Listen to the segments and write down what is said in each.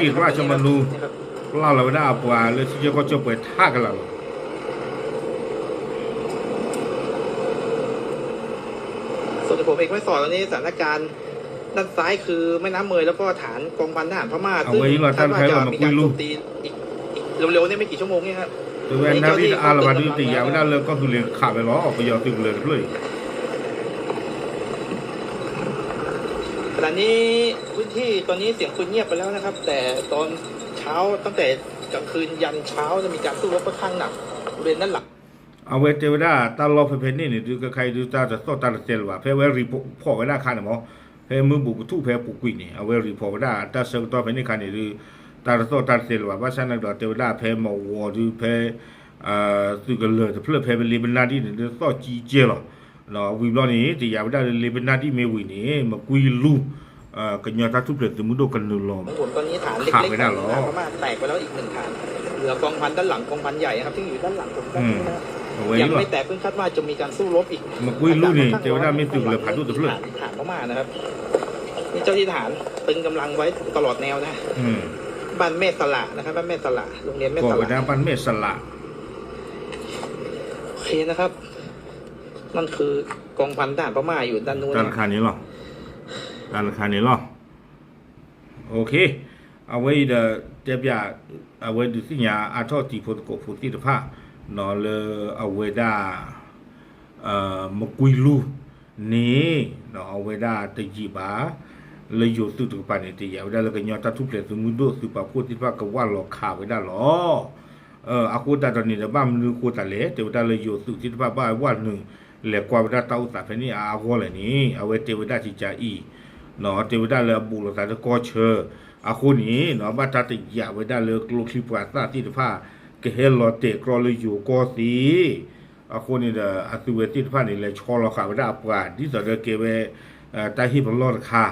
ကီၢ်က့ၢ်တဖၣ် စီၤမနူ ပျၢ်လီၤဝဲဒၣ်အပှၤလၢထံဆၢကီၢ်ဆၢပှဲၤထးကလးလီၤ. ส่วนที่ผมเองไม่สอนวันนี้สถานการณ์ด้านซ้ายคือแม่น้ำเมยแล้วก็ฐานกองพันทหารพม่า အဝဲအံၤလီၤ တၢ်တခါအံၤလီၤ မကွံလူ เร็วๆเนี่ยไม่กี่ชั่วโมงเนี่ยครับ တဲဝဲနၣ်ရံၣ်တအါလၢၤဘၣ်ဒုး တယာ်ဝဲဒၣ်လၢကီၢ်သူလ့ၤတခးဝဲလီၤ ပယီၤသုးကလၢၤတဖျၢၣ်အံၤ ขณะนี้พื้นที่ตอนนี้เสียงปืนเงียบไปแล้วนะครับ แต่ตอนเช้าตั้งแต่กลางคืนยันเช้าจะมีการสู้รบค่อนข้างหนักบริเวณด้านหลัง အဝဲတဲဝဲဒၣ် တၢ်လီၢ်ဖဲဖဲန့ၣ်န့ၣ် ဒုးကခါအံၤဒုး တၢ်တသီၣ်တၢ်တတဲလၢၤဘၣ် ဖဲအဝဲ report ဝဲဒၣ်အခါန့ၣ်မး ဖဲမုၢ်ဘူးကထူၣ်ဖဲပူၤကွံာ်န့ၣ် အဝဲ report ဝဲဒၣ် တၢ်ဆၢကတီၢ်ဖဲန့ၣ်အခါန့ၣ်ဒုး တၢ်တသီၣ်တၢ်တတဲလၢၤဘၣ် ဘၣ်ဆၣ်န့ၣ်ဒီးတဲဝဲဒၣ်ဖဲမဝီၤဒုး ဖဲ သုးကလၢၤတဖျၢၣ်ဖဲလ့ပနၢ်ဒံၣ်န့ၣ် ဒုးသီၣ်ကံကဲလီၤ. ဝံၤဘျီန့ၣ် တယာ်ဝဲဒၣ်လၢလ့ပနၢ်ဒံၣ်မ့ၢ်ဝံၤန့ၣ် မကွံလူ ကညီတၢ်ထူၣ်ဖျဲးသုးမုၢ်ဒိၣ်ကနုာ်လီၤ ခးဝဲဒၣ်လီၤ. เหลือกองพันด้านหลังกองพันใหญ่นะครับซึ่งอยู่ด้านหลังผมด้านนี้นะ အဝဲအံၤလီၤ ยังไม่แตกเพิ่งคาดว่าจะมีการสู้รบอีก မကွံလူန့ၣ် တဲဝဲဒၣ်မ့ၢ်သုးကလၢၤဖးဒိၣ်တဖျၢၣ် ฐานพม่านะครับนี่เจ้าที่ทหารตึงกำลังไว้ตลอดแนวนะ อืม บ้านแม่สละนะครับบ้านแม่สละโรงเรียนแม่สละ กว่าไปนะบ้านแม่สละ โอเคนะครับ นั่นคือกองพันทหารพม่าอยู่ด้านนู้น တၢ်တခါန့ၣ်လီၤ တၢ်တခါန့ၣ်လီၤ โอเค အဝဲအံၤဒီး တဲပျး အဝဲဒုးသ့ၣ်ညါအါထီၣ်တံၤဖိသကိးဖိသ့ၣ်တဖၣ် လၢအဝဲဒၣ် မကွံလူ န့ၣ် အဝဲဒၣ်တယံာ်ဘၣ် လၢယိၤသုးတကပၤန့ၣ် တယာ်ဝဲဒၣ်လၢကညီတၢ်ထူၣ်ဖျဲးသုးမုၢ်ဒိၣ်သုးပာ်ဖှိၣ်သ့ၣ်တဖၣ်ကဝၢ်လီၤခးဝဲဒၣ်လီၤ. အဃိသတးဒီးန့ၣ်ဒီး ဘၣ်မနုၤဃိသးလဲၣ် တဲဝဲဒၣ်လၢယိၤသုးသ့ၣ်တဖၣ်ဘၣ်ဝဲနုာ် လဲၤကွၢ်ဝဲဒၣ်တၢ်အိၣ်သးဖဲန့ၣ်အါအါဂီၢ်လဲၣ်န့ၣ် အဝဲတဲဝဲဒၣ်စံကၠါအံၤ တဲဝဲဒၣ်လၢအဘူးလိာ်သးလၢကီၢ်ဆၢ အဃိန့ၣ် ဘၣ်တၢ်တယာ်ဝဲဒၣ်လၢကျိချံပှၤသၣ်သ့ၣ်တဖၣ် ကဟဲလီၤတဲာ်ကြီလၢယိၤကီၢ်သ့ အဃိန့ၣ်ဒီး အသုဝဲသ့ၣ်တဖၣ်န့ၣ် လဲၤဆီလီၤဃာ်ဝဲဒၣ်အပှၤ ဒ်သိးဒီးကဲဝဲ တၢ်ဟ့ၣ်ပလီၢ်တခါ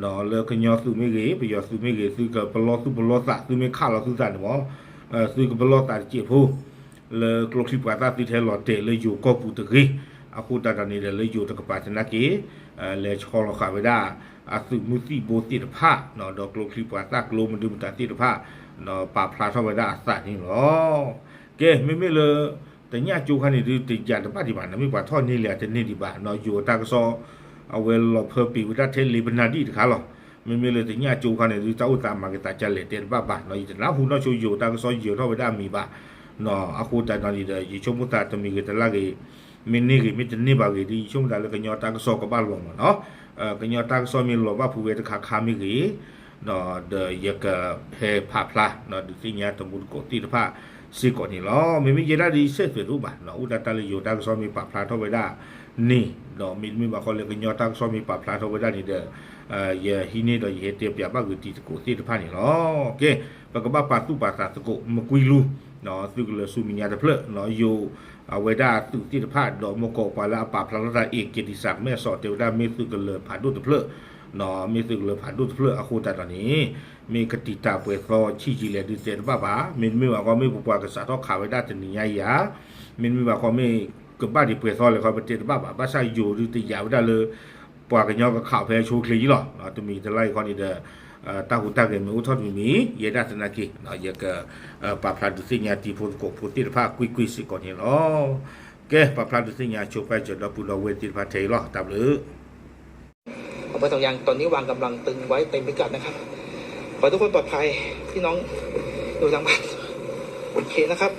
လၢကညီသုးမ့ၢ်ဂ့ၤ ပယီၤသုးမ့ၢ်ဂ့ၤ သုကပလီၢ်သူၣ်ပလီၢ်သး သုမ့ၢ်ခးလီၤသုသးန့ၣ်မ့ၢ် သုကပလီၢ်သးတစဲးဖိ လၢကျိချံပှၤသၣ်သုတဟဲလီၤတဲာ်လၢယိၤကီၢ်ပူၤတဂ့ၤ. အဃိသတးဒီးန့ၣ်ဒီး လၢယိၤတကပၤသနာ်က့ လဲၤဆီလီၤဃာ်ဝဲဒၣ် အသုးမုၢ်သံၣ်ဘိသ့ၣ်တဖၣ် ဒီးကျိချံပှၤသၣ်ကျိမဒုမတၤသ့ၣ်တဖၣ် ပာ်ဖျါထီၣ်ဝဲဒၣ်အသးန့ၣ်လီၤ. ကဲ မ့မ့ၢ်လၢ တညၣ်ကၠိခါန့ၣ်ဒုး တယာ်တဘၣ်ဒံးဘၣ် နမ့ၢ်ပှၤထီၣ်န့ၢ်လံတန့ၢ်ဒံးဘၣ် ယိၤတၢ်ကစီၣ် အဝဲလီၤဖၢပ့ၤဝဲဒၣ်ထဲလ့ပနၢ်ဒံၣ်တခါလီၤ. မ့မ့ၢ်လၢတညၣ်ကၠိခါန့ၣ်ဒုး တၢ်အိၣ်သးမၤက့ၤသးကလဲာ်တဲတဘၣ်ဘၣ် ယတနၢ်ဟူနီၢ်ဆိယိၤတၢ်ကစီၣ်ယၢၤထီၣ်ဝဲဒၣ်အမံၤဘၣ် အဃိသတးဒီးန့ၣ်ဒီး ယဆိကမိၣ်သးတမံၤဂ့ၤတလါဂ့ၤ မ့ၢ်န့ၢ်ဂ့ၤမ့ၢ်တန့ၢ်ဘၣ်ဂ့ၤဒုး ယဆိကမိၣ်သးလၢကညီတၢ်ကစီၣ်ကဘၣ်လီၤမးနီၤ. ကညီတၢ်ကစီၣ်မ့ၢ်လီၤဘၣ်ဖုးဝဲတခါခါမ့ၢ်ဂ့ၤ ဒီးယကဟဲဖးဖျါ ဒုးသ့ၣ်ညါတမူတကိးသ့ၣ်တဖၣ်စ့ၢ်ကီးန့ၣ်လီၤ. မ့မ့ၢ်ယဲဒၣ်ဒ်စဲးသွဲးတအိၣ်ဘၣ် အိၣ်ဒၣ်တၢ်လၢယိၤတၢ်ကစီၣ်မ့ၢ်ပာ်ဖျါထီၣ်ဝဲဒၣ်န့ၣ် ဒီးမ့တမ့ၢ်ဘၣ်ဃီလၢကညီတၢ်ကစီၣ်မ့ၢ်ပာ်ဖျါထီၣ်ဝဲဒၣ်န့ၣ်ဒီး ယဟံးန့ၢ်ဒီးယဟဲတဲပၠးဘၣ်ဂ့ၤတံၤသကိးသ့ၣ်တဖၣ်န့ၣ်လီၤ. ကဲ ပကဘၣ်ပာ်သူၣ်ပာ်သးသကိး မကွံလူ သုးကလၢၤဆူမဲာ်ညါတဖျၢၣ် ယိၤ အဝဲဒၣ်သုးသ့ၣ်တဖၣ် ဒီးမ့ၢ်ကီးပှၤလၢအပာ်ဖျါထီၣ်တၢ်အ့ၣ်က့ၤတံာ်စးကမဲၣ်စီၤ တဲဝဲဒၣ်မ့ၢ်သုးကလၢၤဖးဒိၣ်တဖျၢၣ် မ့ၢ်သုးကလၢၤဖးဒိၣ်တဖျၢၣ်အဃိသတးဒီးန့ၣ် မ့ၢ်ကတံာ်တာ်ပှဲၤသီဆံးယံာ်လဲၣ်ဒုးတဲတဘၣ်ဘၣ် မ့တမ့ၢ်ဘၣ်ဃီမ့ၢ်ပပှၤကစးထီၣ်ခးဝဲဒၣ်တနံၤညါအံၤဧါ မ့တမ့ၢ်ဘၣ်ဃီမ့ၢ်ကဘၣ်ဒံးပှဲၤသီလဲၣ်ခီပတဲတဘၣ်ဘၣ် ဘၣ်ဆၣ်ယိၤဒုးတယာ်ဝဲဒၣ်လၢ ပှၤကညီကခးဖဲအဆိအချ့အံၤလီၤ. တမံၤတလါအံၤခီန့ၣ်ဒီး တၢ်ဟူးတၢ်ဂဲၤမ့ၢ်အိၣ်ထီၣ်တမံၤမံၤ ယဲဒၣ်သနာ်က့ ယက ပာ်ဖျါဒုးသ့ၣ်ညါတံၤဖိသကိးဖိသ့ၣ်တဖၣ်ကွ့ၢ်ကွ့ၢ်စ့ၢ်ကီးန့ၣ်လီၤ. ကဲ ပာ်ဖျါဒုးသ့ၣ်ညါဆိပာ်စၢၤဒီပုၢ်ဒီဝဲၢ်သ့ၣ်တဖၣ်ထဲအံၤလီၤ တၢ်ဘျုး เอาไว้ตรงยังตอนนี้วางกำลังตึงไว้เต็มพิกัดนะครับ ขอให้ทุกคนปลอดภัย พี่น้องอยู่ทางบ้าน โอเคนะครับ